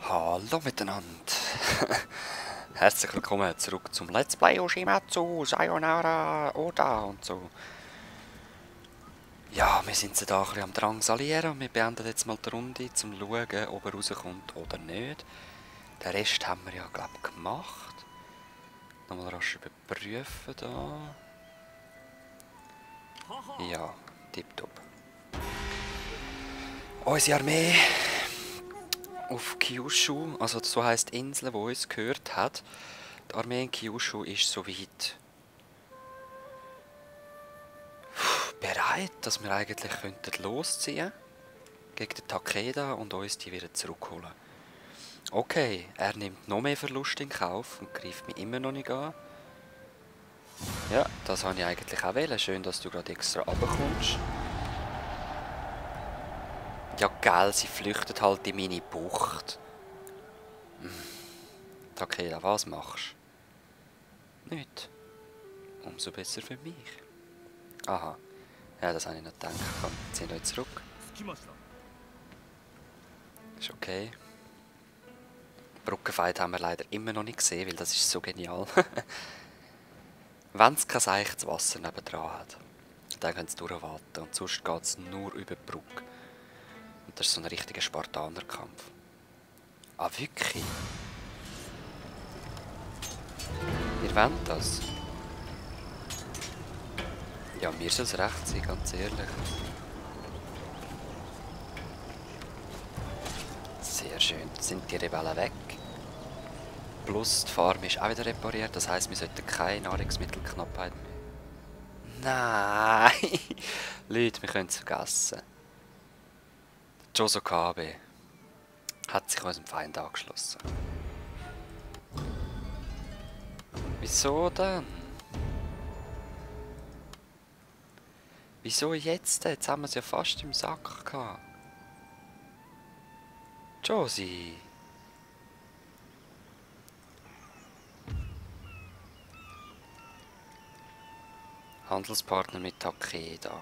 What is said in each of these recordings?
Hallo miteinander. Herzlich willkommen zurück zum Let's Play Yoshimatsu, Sayonara, Oda und so. Ja, wir sind sie da ein bisschen am Drangsalieren und wir beenden jetzt mal die Runde, um zu schauen, ob er rauskommt oder nicht. Den Rest haben wir ja, glaube ich, gemacht. Nochmal rasch überprüfen da. Ja, tipptopp. Unsere Armee auf Kyushu, also so heisst die Insel, die uns gehört hat. Die Armee in Kyushu ist soweit bereit, dass wir eigentlich losziehen gegen den Takeda und uns die wieder zurückholen. Okay, er nimmt noch mehr Verlust in Kauf und greift mich immer noch nicht an. Ja, das wollte ich eigentlich auch wählen. Schön, dass du gerade extra runterkommst. Ja, geil, sie flüchtet halt in meine Bucht. Takeda, was machst du? Nicht. Umso besser für mich. Aha. Ja, das habe ich nicht gedacht. Komm, ziehen wir zurück. Ist okay. Brückenfight haben wir leider immer noch nicht gesehen, weil das ist so genial. Wenn es kein seichtes Wasser nebendran hat, dann können sie durchwarten. Und sonst geht es nur über die Brücke. Und das ist so ein richtiger Spartanerkampf. Ah, wirklich? Ihr wollt das? Ja, mir soll es recht sein, ganz ehrlich. Sehr schön. Sind die Rebellen weg? Plus die Farm ist auch wieder repariert, das heisst, wir sollten keine Nahrungsmittelknappheit mehr. Nein! Leute, wir können es vergessen. Joso Kabe hat sich unserem Feind angeschlossen. Wieso denn? Wieso jetzt? Jetzt haben wir es ja fast im Sack gehabt. Josie! Handelspartner mit Takeda.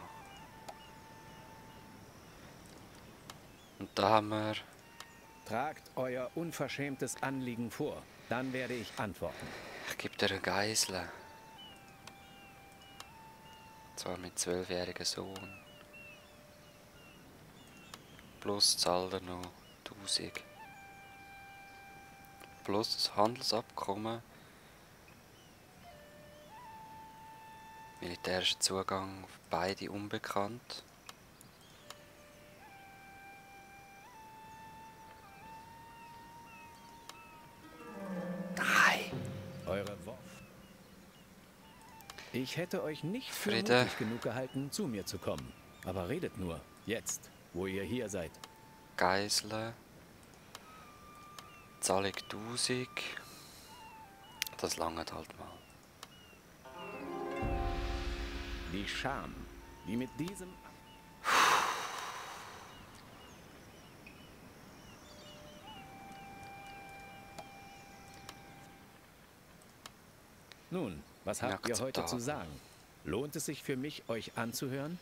Und da haben wir... Tragt euer unverschämtes Anliegen vor, dann werde ich antworten. Ich gebe dir eine Geisel. Und zwar mit 12-jährigen Sohn. Plus zahlt er noch 1000. Plus das Handelsabkommen. Militärischer Zugang auf beide unbekannt. Nein! Eure Worte. Ich hätte euch nicht für Friede. mutig genug gehalten, zu mir zu kommen. Aber redet nur, jetzt, wo ihr hier seid. Geiseln. Zahlung 1000. Das langt halt mal. Die Scham, die mit diesem... Nun, was habt ihr heute zu sagen? Lohnt es sich für mich, euch anzuhören?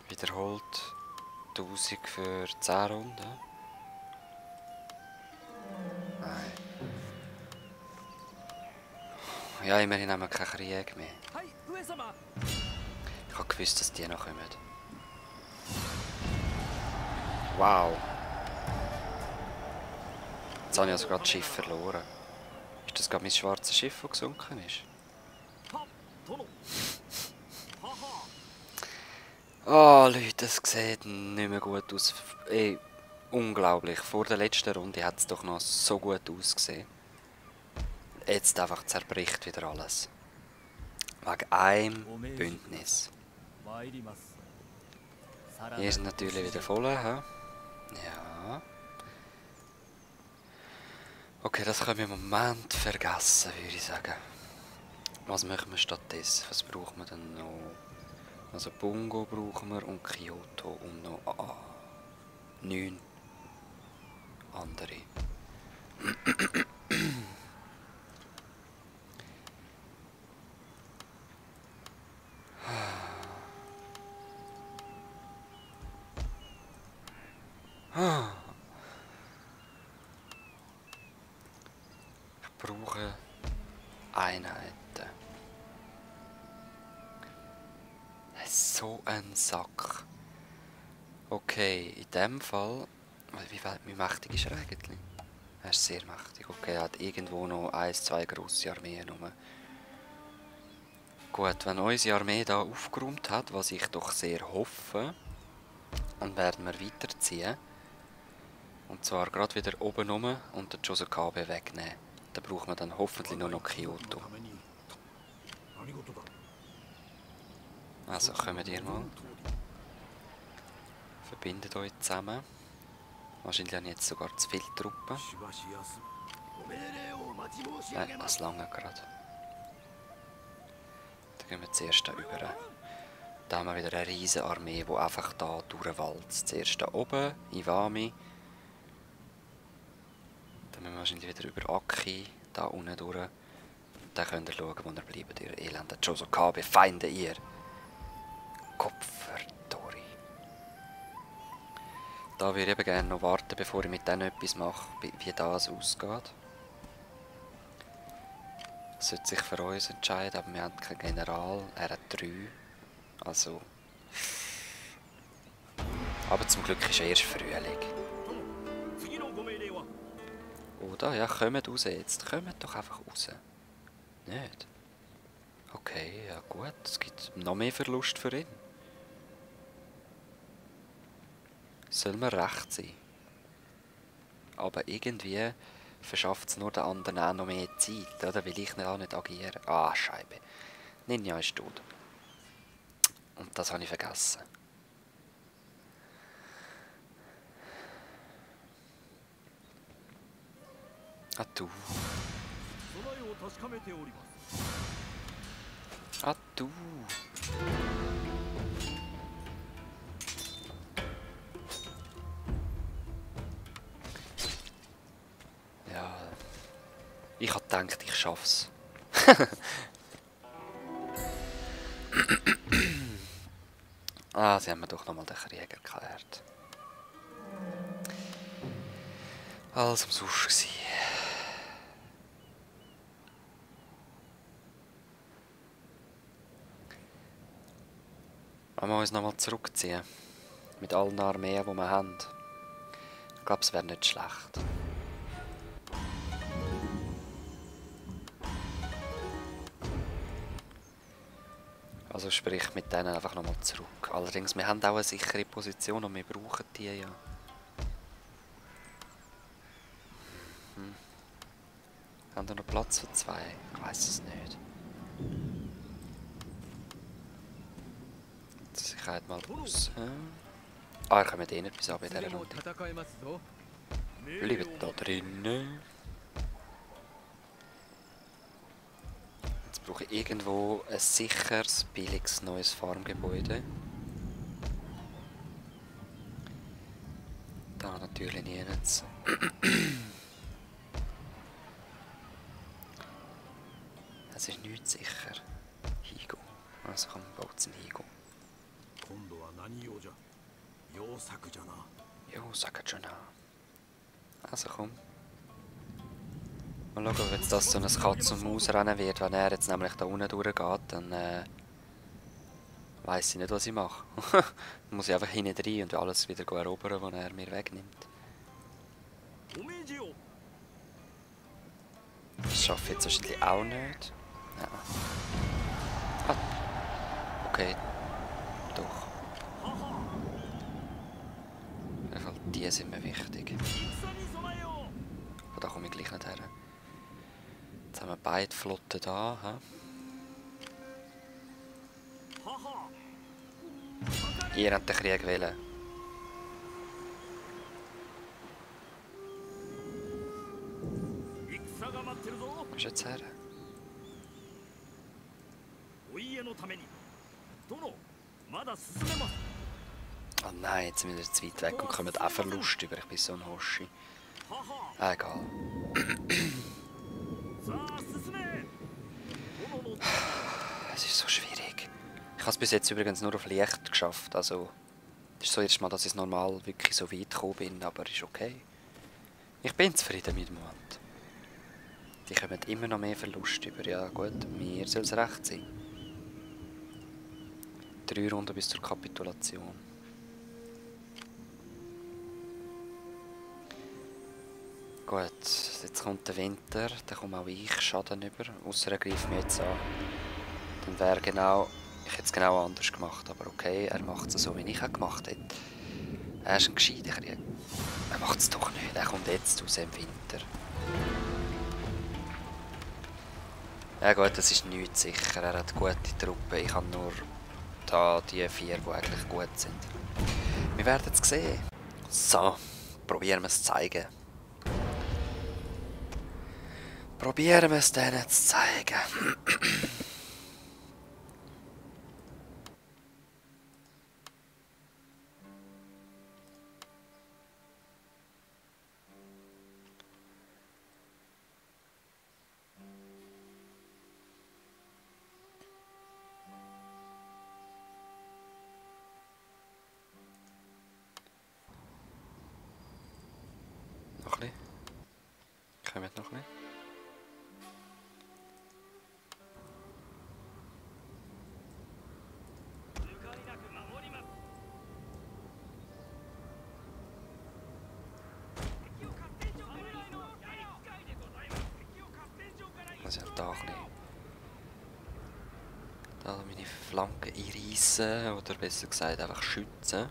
Wiederholt 1000 für 10 Runden. Nein. Ja, immerhin haben wir keinen Krieg mehr. Ich habe gewusst, dass die noch kommen. Wow. Jetzt habe ich also gerade das Schiff verloren. Ist das gerade mein schwarzes Schiff, das gesunken ist? Oh Leute, das sieht nicht mehr gut aus. Ey, unglaublich. Vor der letzten Runde hat es doch noch so gut ausgesehen. Jetzt einfach zerbricht wieder alles. Wegen einem Bündnis. Hier sind natürlich wieder voll, hä? Ja. Okay, das können wir im Moment vergessen, würde ich sagen. Was machen wir stattdessen? Was brauchen wir denn noch? Also Bungo brauchen wir und Kyoto und noch 9 andere. Einheiten. So ein Sack. Okay, in dem Fall... Wie mächtig ist er eigentlich? Er ist sehr mächtig. Okay, er hat irgendwo noch 1, 2 grosse Armeen rum. Gut, wenn unsere Armee da aufgeräumt hat, was ich doch sehr hoffe, dann werden wir weiterziehen. Und zwar gerade wieder oben rum und den Chosokabe wegnehmen. Da braucht man dann hoffentlich nur noch Kyoto. Also kommt ihr mal. Verbindet euch zusammen. Wahrscheinlich haben jetzt sogar zu viele Truppen. Nein, das lange gerade. Dann gehen wir zuerst da über. Da haben wir wieder eine riesige Armee, die einfach da durchwalzt. Zuerst da oben, Iwami. Dann müssen wir wahrscheinlich wieder über Aki, da unten durch. Dann könnt ihr schauen, wo ihr bleibt, ihr elenden Chosokabe, Feinde ihr. Kopfvertori. Da würde ich eben gerne noch warten, bevor ich mit denen etwas mache, wie das ausgeht. Das sollte sich für uns entscheiden, aber wir haben keinen General, er hat 3. Also. Aber zum Glück ist erst Frühling. Oder? Ja, kommt raus jetzt. Kommt doch einfach raus. Nicht? Okay, ja gut. Es gibt noch mehr Verlust für ihn. Soll mir recht sein. Aber irgendwie verschafft es nur den anderen auch noch mehr Zeit, oder? Weil ich auch nicht agiere. Ah, Scheibe. Ninja ist tot. Und das habe ich vergessen. Ah, du. Ah, du. Ja. Ich habe gedacht, ich schaff's. Ah, sie haben mir doch nochmal den Krieg erklärt. Alles umsonst gewesen. Wollen wir uns nochmal zurückziehen? Mit allen Armeen, die wir haben. Ich glaube, es wäre nicht schlecht. Also sprich mit denen einfach nochmal zurück. Allerdings, wir haben auch eine sichere Position und wir brauchen die ja. Haben wir noch Platz für 2? Ich weiß es nicht. Zur Sicherheit mal raus. Ah, ich komme mit denen etwas ab in dieser Runde. Bleibt da drinnen. Jetzt brauche ich irgendwo ein sicheres, billiges neues Farmgebäude. Da natürlich nirgends. Es ist nichts sicher. Higo. Also komm, baut es ein Higo. Jo, Sakajana. Also komm. Mal schauen, wenn das so ein Katz- und Maus-Rennen wird. Wenn er jetzt nämlich da unten durchgeht, dann weiss ich nicht, was ich mache. Dann muss ich einfach hinten rein und alles wieder erobern, was er mir wegnimmt. Das schaffe ich jetzt wahrscheinlich auch nicht. Ja. Ah. Okay. Doch. Die sind mir wichtig. Aber da komme ich gleich nicht her. Jetzt haben wir beide Flotten da. He? Ihr habt den Krieg wählen. Was ist jetzt her? Oh nein, jetzt sind wir zu weit weg und kommen auch Verlust über. Ich bin so ein Hoshi. Egal. Es ist so schwierig. Ich habe es bis jetzt übrigens nur auf Leicht geschafft. Also, das ist so erst mal, dass ich normal wirklich so weit gekommen bin, aber ist okay. Ich bin zufrieden mit dem Moment. Die kommen immer noch mehr Verluste über. Ja gut, mir soll es recht sein. 3 Runden bis zur Kapitulation. Gut, jetzt kommt der Winter, dann komme auch ich Schaden über. Ausser er greift mich jetzt an. Dann wäre genau... Ich hätte es genau anders gemacht, aber okay, er macht es so, wie ich es gemacht hätte. Er ist ein gescheiter Krieger. Er macht es doch nicht, er kommt jetzt raus im Winter. Ja gut, das ist nichts sicher, er hat gute Truppen, ich habe nur da die 4, die eigentlich gut sind. Wir werden es sehen. So, probieren wir es zu zeigen. Probieren wir es denen zu zeigen. Noch ein bisschen. Kommt noch ein bisschen. Also da ein bisschen. Da meine Flanken einreissen, oder besser gesagt einfach schützen.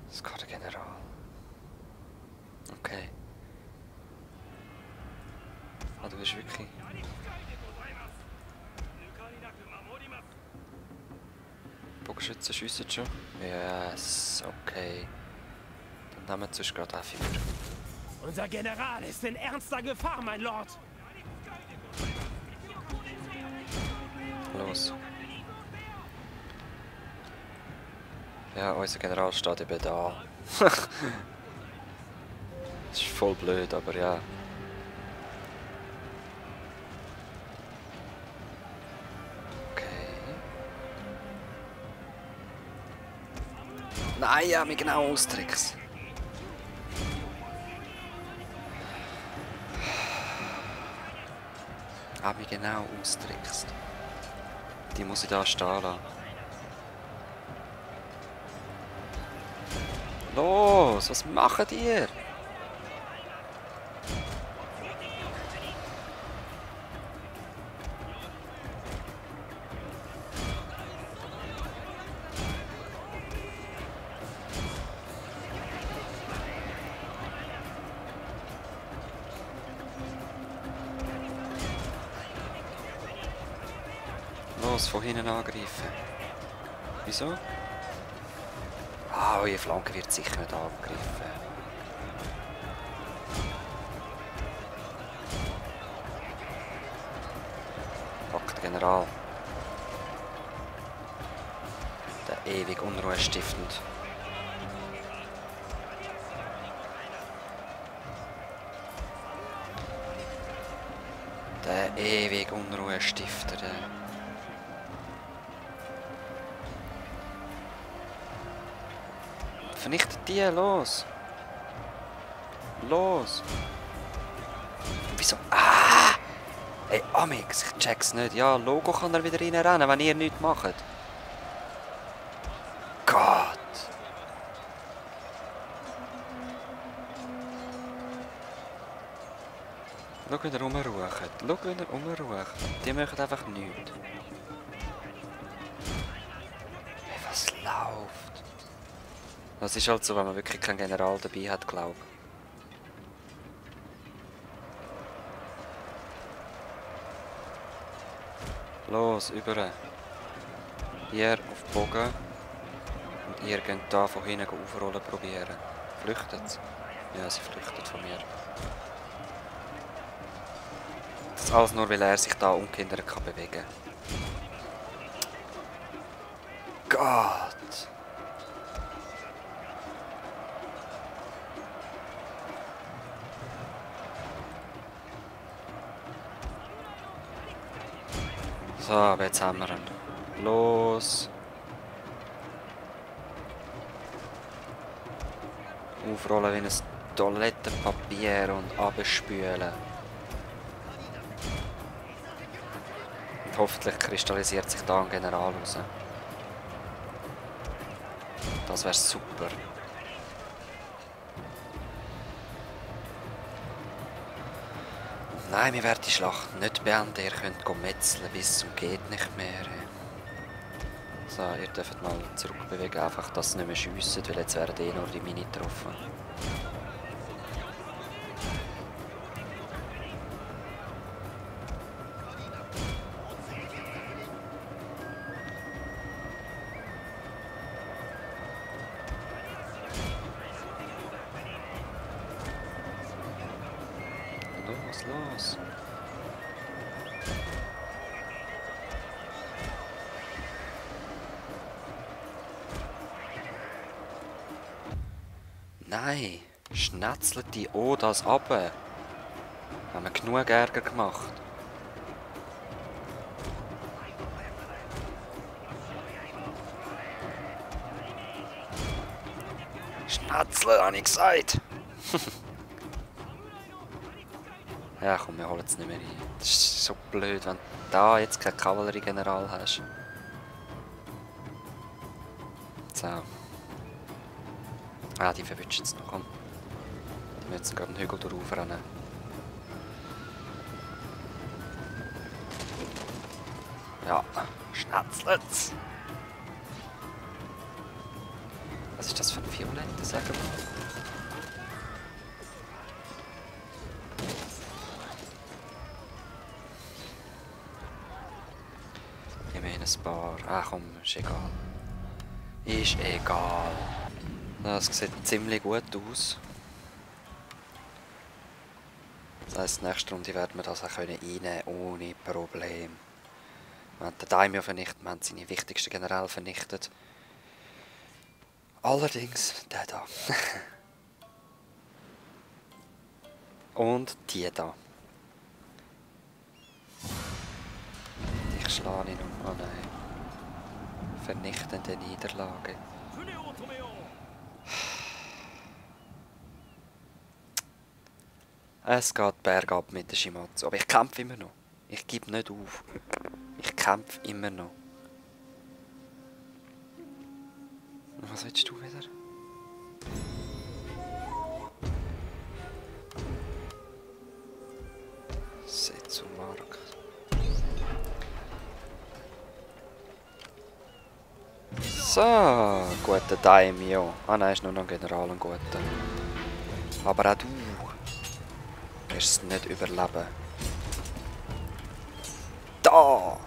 Das geht der General. Okay. Ah, du bist wirklich... Bogenschützen schiessen schon? Yes, okay. Dann nehmen wir zuerst gerade auch 4. Unser General ist in ernster Gefahr, mein Lord. Los. Ja, unser General steht eben da. Das ist voll blöd, aber ja. Okay. Nein, ja, mich genau austrickst. Ah, mich genau austrickst. Die muss ich da stehen lassen. Los, was macht ihr? Los, von hinten angreifen. Wieso? Ah, eure Flanke wird sicher nicht angegriffen. Fuck, der General. Der ewig Unruhe stiftend. Der ewig Unruhe stiftende. Vernichtet die, los! Los! Wieso? Ah! Ey, Amix, ich check's nicht. Ja, Logo kann er wieder reinrennen, wenn ihr nichts macht. Gott! Schau, wie er rumrucht. Schau, wie er rumrucht. Die machen einfach nichts. Hey, was läuft? Das ist halt so, wenn man wirklich keinen General dabei hat, glaube ich. Los, über. Hier auf den Bogen. Und ihr könnt da von hinten aufrollen probieren. Flüchtet sie? Ja, sie flüchtet von mir. Das alles nur, weil er sich da ungehindert kann bewegen. Gott! So, aber jetzt haben wir ihn. Los! Aufrollen wie ein Toilettenpapier und abspülen. Und hoffentlich kristallisiert sich da ein General raus. Das wäre super. Nein, wir werden die Schlacht nicht beenden. Ihr könnt metzeln bis zum geht nicht mehr. So, ihr dürft mal zurückbewegen, einfach dass sie nicht mehr schiessen, weil jetzt werden nur die Mini getroffen. Los! Nein! Schnetzelt die O das ab! Haben wir genug Ärger gemacht. Schnetzeln, habe ich gesagt! Ja komm, wir holen es nicht mehr rein. Das ist so blöd, wenn du da jetzt keinen Kavalleriegeneral hast. So. Ah, die verwünschen es noch. Komm. Die müssen jetzt gerade den Hügel durchrennen. Ja, schnetzelt's! Was ist das für ein Violetter, sag mal? Ein paar. Ah komm, ist egal. Ist egal. Das sieht ziemlich gut aus. Das heisst, nächste Runde werden wir das auch reinnehmen ohne Problem. Wir haben den Daimyo vernichtet, wir haben seine wichtigsten Generäle vernichtet. Allerdings der da. Und die da. Ich schlage ihn um. Oh nein. Vernichtende Niederlage. Es geht bergab mit der Shimatsu. Aber ich kämpfe immer noch. Ich gebe nicht auf. Ich kämpfe immer noch. Was willst du wieder? Setsumark. So, guter Daimyo. Ah nein, ist nur noch ein General, ein guter. Aber auch du wirst es nicht überleben. Da!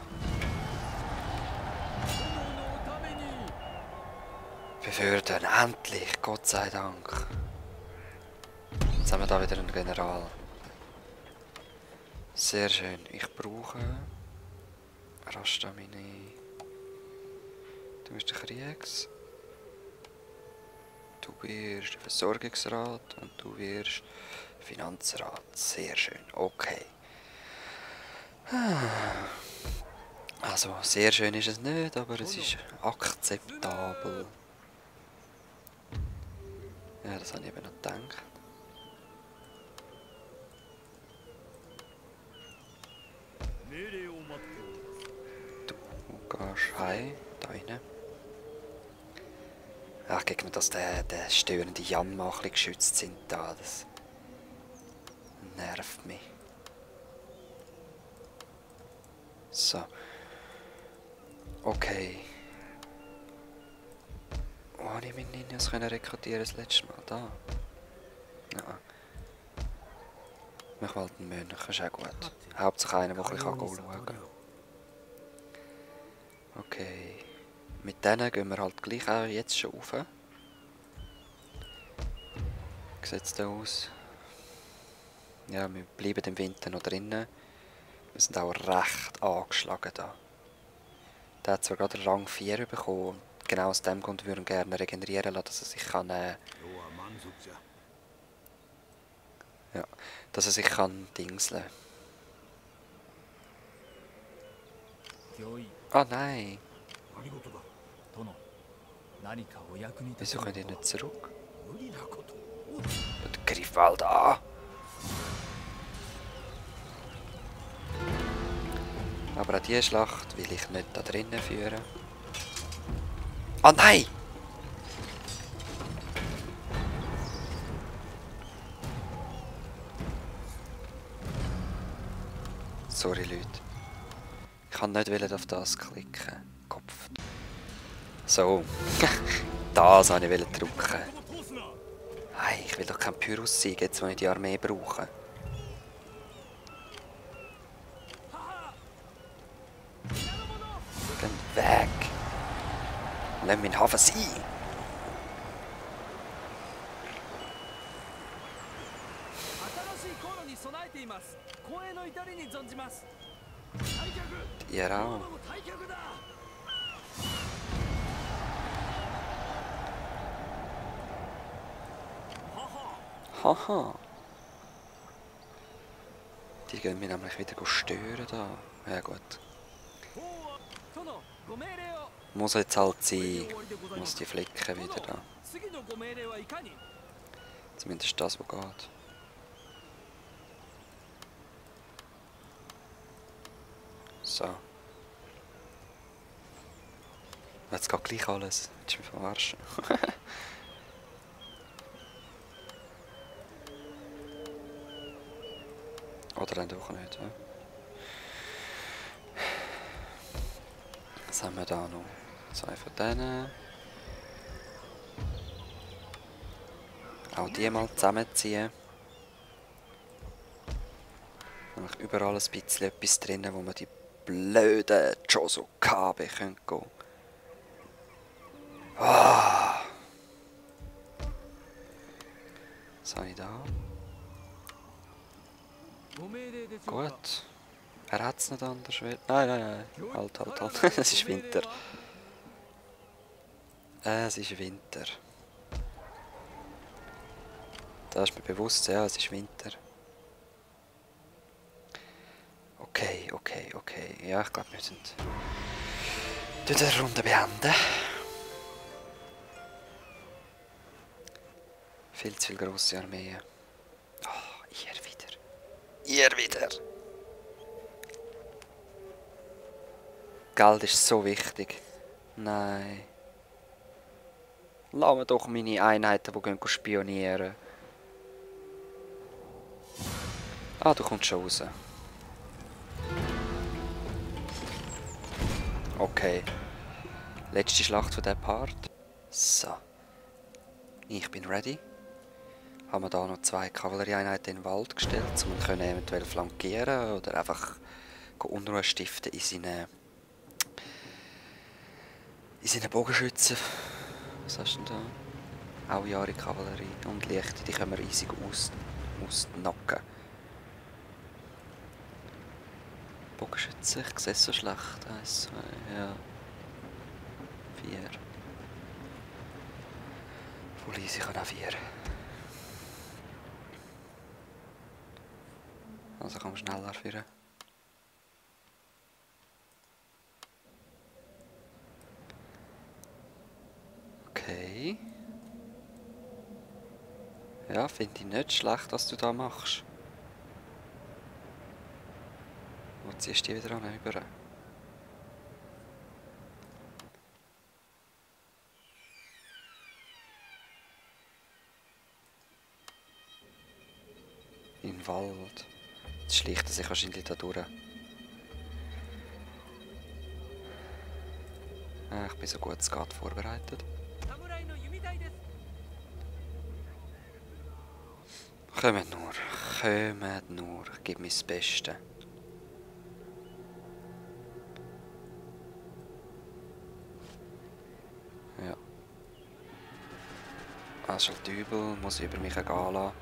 Befördern, endlich, Gott sei Dank. Jetzt haben wir da wieder einen General. Sehr schön. Ich brauche Rastamine. Du bist der Kriegs. Du wirst Versorgungsrat und du wirst Finanzrat. Sehr schön. Okay. Also, sehr schön ist es nicht, aber es ist akzeptabel. Ja, das habe ich eben noch gedacht. Du gehst heim, da rein. Ach, gegen dass der störende Jammer ein bisschen geschützt sind da, das nervt mich. So. Okay. Wo habe ich meine Ninjas rekrutieren das letzte Mal? Da? Ja. Mach mal den Mönch, ist auch gut. Hauptsache einer, der ein bisschen schauen kann. Okay. Mit denen gehen wir halt gleich auch jetzt schon rauf. Wie sieht es da aus? Ja, wir bleiben im Winter noch drinnen. Wir sind auch recht angeschlagen da. Der hat zwar gerade Rang 4 bekommen und genau aus dem Grund würde er gerne regenerieren lassen, dass er sich kann... ja, dass er sich kann dingseln. Oh nein. Wieso könnt ihr nicht zurück? Der Griffwald an! Aber auch diese Schlacht will ich nicht da drinnen führen. Oh nein! Sorry Leute. Ich kann nicht auf das klicken. Kopf. So. Das wollte ich drücken. Hey, ich will doch kein Pyrrhus sein, jetzt wo ich die Armee brauche. Geh weg! Lass meinen Hafen sein! Ihr auch. Haha. Die gehen mir nämlich wieder stören da. Ja gut. Muss jetzt halt sein. Muss die Flicken wieder da. Zumindest das, was geht. So. Jetzt geht gleich alles. Jetzt ist mich verarschen. Oder dann doch nicht. Ja? Was haben wir da noch? 2 von denen. Auch die mal zusammenziehen. Nämlich überall ein bisschen etwas drin, wo man die blöden Josukabe gehen können. Ah. Was habe ich da? Gut. Er hat es nicht anders. Nein. Halt. Es ist Winter. Es ist Winter. Das ist mir bewusst, ja, es ist Winter. Okay. Ja, ich glaube, wir sind die Runde beenden. Viel zu viele grosse Armeen. Oh, ihr wieder. Geld ist so wichtig. Nein. Lass mir doch meine Einheiten, die gehen spionieren. Ah, du kommst schon raus. Okay. Letzte Schlacht von diesem Part. So. Ich bin ready. Haben wir da noch 2 Kavallerieeinheiten in den Wald gestellt, um eventuell flankieren oder einfach Unruhe stiften in seinen Bogenschützen. Was hast du denn da? Auch Jahre Kavallerie und Leichte, die können wir easy ausnacken. Bogenschützen, ich sehe es so schlecht. 1, 2, ja. 4. Voll easy, ich kann auch 4. Also komm schneller führen. Okay. Ja, finde ich nicht schlecht, was du da machst. Wo ziehst du die wieder an rüber? In den Wald. Jetzt schleicht er sich wahrscheinlich da durch. Ich bin so gut es geht vorbereitet. Kommt nur. Ich gebe mir das Beste. Ja. Das ist halt übel, muss ich über mich gehen lassen.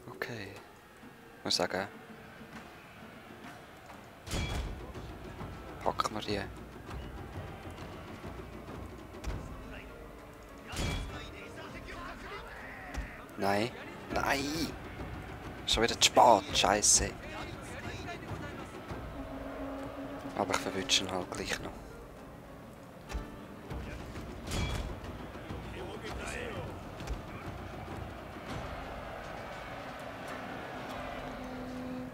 Okay. Ich muss sagen, packen wir die. Nein. Nein! Schon wieder zu spät. Scheiße. Aber ich verwünsche ihn halt gleich noch.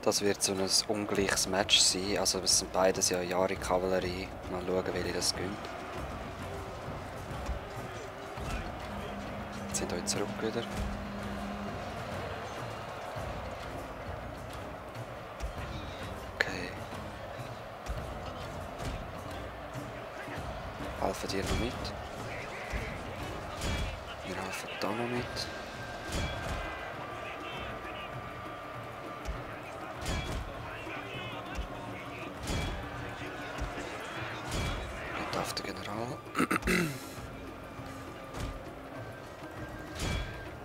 Das wird so ein ungleiches Match sein. Also es sind beides ja Yari-Kavallerie. Mal schauen, welche das gönnt. Jetzt sind wir zurück wieder. Okay. Helfen dir noch mit? Wir helfen da noch mit. Nicht auf den General.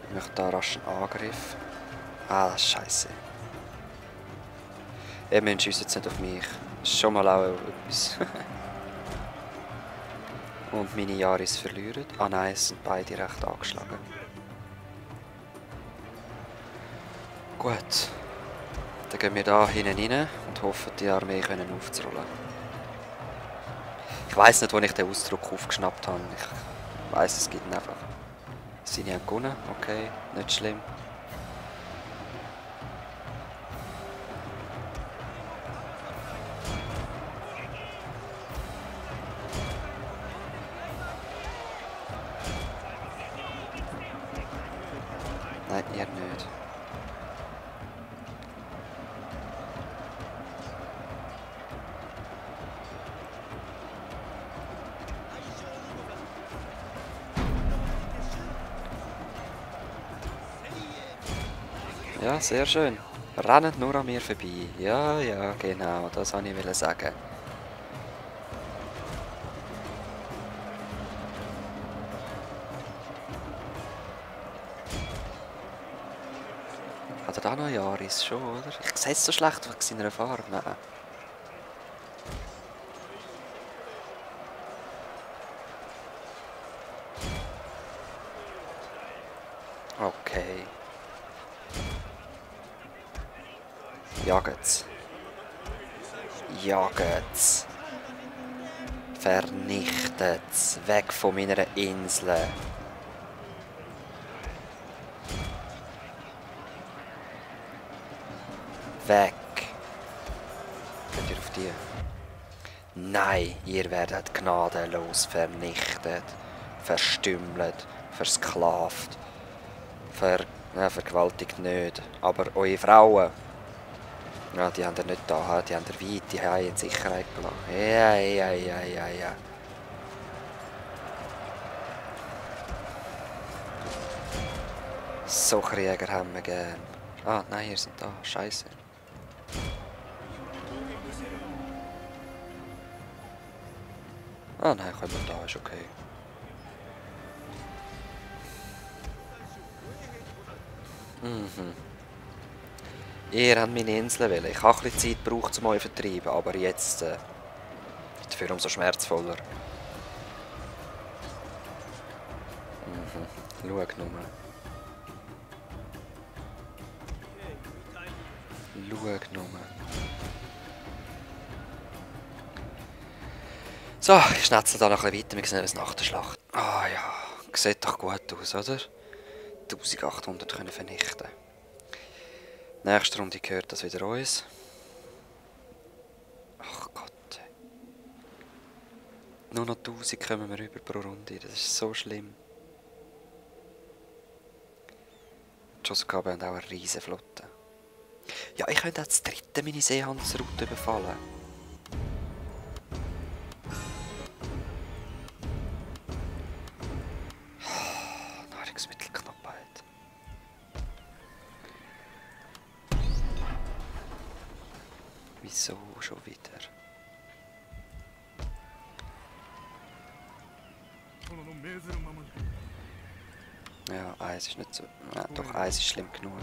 Ich möchte da rasch einen Angriff. Ah, scheiße. Ihr müsst schiessen jetzt nicht auf mich. Das ist schon mal auch etwas. Und meine Yaris verlieren. Ah nein, es sind beide recht angeschlagen. Gut. Dann gehen wir da hinten rein und hoffen, die Armee aufzurollen. Ich weiss nicht, wo ich den Ausdruck aufgeschnappt habe. Ich weiss, es gibt ihn einfach. Sie haben gewonnen, okay, nicht schlimm. Nein, ihr nicht. Ja, sehr schön. Rennt nur an mir vorbei. Ja, ja, genau, das wollte ich sagen. Hat er da noch Yaris schon, oder? Ich sehe es so schlecht wegen seiner Farbe. Nein. Okay. Jaget's. Jaget's. Vernichtet's. Weg von meiner Insel. Weg. Geht ihr auf die? Nein, ihr werdet gnadenlos vernichtet, verstümmelt, versklavt, vergewaltigt nicht. Aber eure Frauen, ja, die haben ihr nicht da, die haben ihr weit, die haben in Sicherheit gelassen. Ja, ja, ja, ja, ja. So Krieger haben wir gern. Ah, nein, ihr seid da. Scheiße. Ah, nein, können wir da, ist okay. Mhm. Ihr habt meine Insel wollen. Ich habe ein bisschen Zeit gebraucht, um euch zu vertreiben, aber jetzt dafür umso schmerzvoller. Mhm. Schau nur. Schau nur. So, ich schnetzel da noch ein bisschen weiter, wir sehen uns nach der Schlacht. Ah ja, sieht doch gut aus, oder? 1800 können vernichten. Nächste Runde gehört das wieder uns. Ach Gott. Nur noch 1000 kommen wir rüber pro Runde, das ist so schlimm. Die Josukabe haben auch eine riesige Flotte. Ja, ich könnte auch das dritte meine Seehandelsroute überfallen. Nahrungsmittelknappheit. Wieso schon wieder? Ja, Eis ist nicht so... Ja, doch, Eis ist schlimm genug.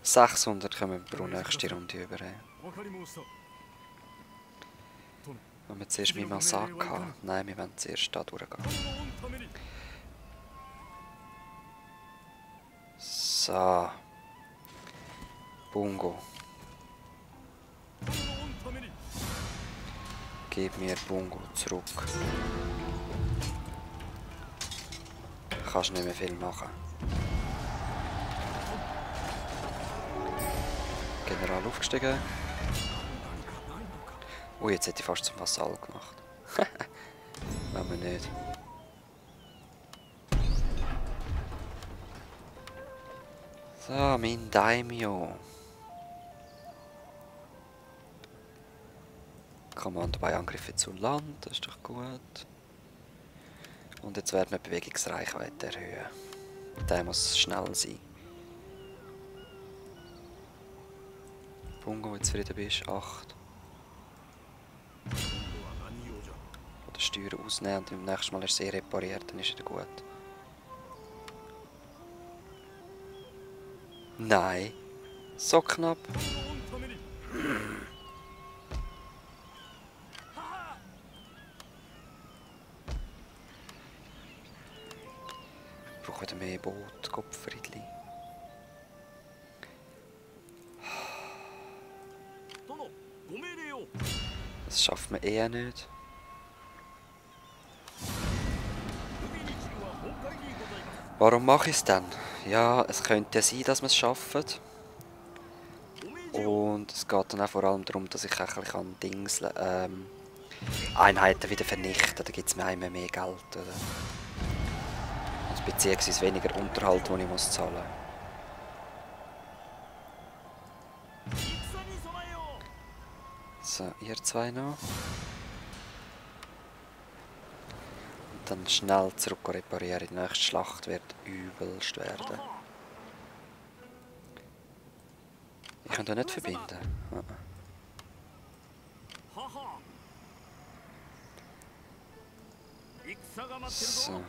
...600 kommen wir pro nächste Runde über. Wollen wir zuerst Mimasaka? Nein, wir wollen zuerst da durchgehen. So. Bungo. Gib mir Bungo zurück. Kannst nicht mehr viel machen. General aufgestiegen. Ui, jetzt hätte ich fast zum Vassal gemacht. Wollen wir nicht. So, mein Daimyo. Kommando bei Angriffen zu Land, das ist doch gut. Und jetzt werden wir die Bewegungsreichweite erhöhen. Der muss schnell sein. Bungo, wenn du zufrieden bist, 8. Oder Steuern ausnehmen und beim nächsten Mal ist es repariert, dann ist er gut. Nein, so knapp. Ich brauche wieder mehr Boot, Kopffriedli. Das schafft man eh nicht. Warum mache ich es dann? Ja, es könnte sein, dass wir es schaffen. Und es geht dann auch vor allem darum, dass ich ein bisschen Einheiten wieder vernichten kann. Da gibt es mir einmal mehr Geld. Oder? Also, beziehungsweise weniger Unterhalt, den ich muss zahlen muss. So, ihr zwei noch. Und dann schnell zurück reparieren. Die nächste Schlacht wird übelst werden. Ich kann da nicht verbinden. So.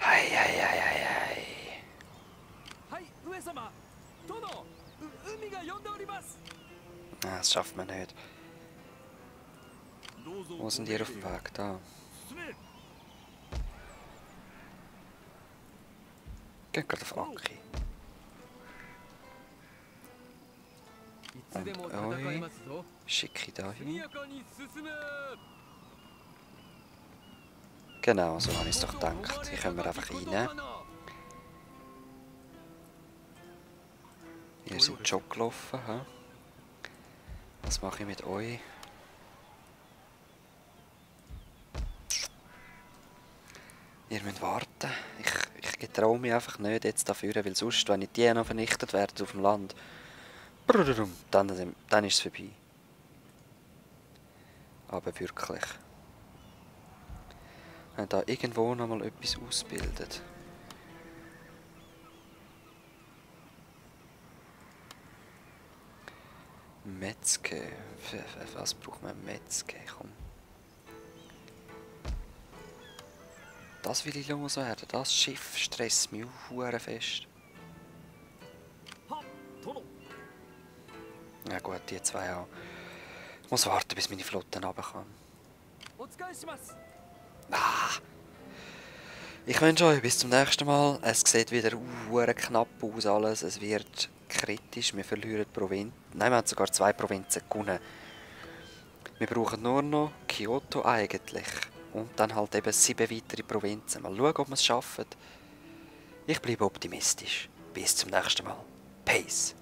Ei. Das schafft man nicht. Wo sind die auf dem Weg? Da. Geht gerade auf Aki. Und oi, schicke ich da hin. Genau, so habe ich es doch gedacht. Hier können wir einfach rein. Ihr seid schon gelaufen. He? Was mache ich mit euch? Ihr müsst warten. Ich getraue mich einfach nicht jetzt dafür, weil sonst, wenn die noch vernichtet werden auf dem Land, dann ist es vorbei. Aber wirklich. Wenn da irgendwo noch mal etwas ausbildet. Metzge. Für was braucht man Metzge? Komm. Das will ich loswerden. Das Schiff stresst mich auch fest. Ja gut, die zwei auch. Ich muss warten, bis meine Flotte runterkommt. Ich wünsche euch bis zum nächsten Mal. Es sieht wieder knapp aus alles. Es wird kritisch. Wir verlieren Provinzen. Nein, wir haben sogar 2 Provinzen gewonnen. Wir brauchen nur noch Kyoto eigentlich. Und dann halt eben 7 weitere Provinzen. Mal schauen, ob wir es schaffen. Ich bleibe optimistisch. Bis zum nächsten Mal. Peace.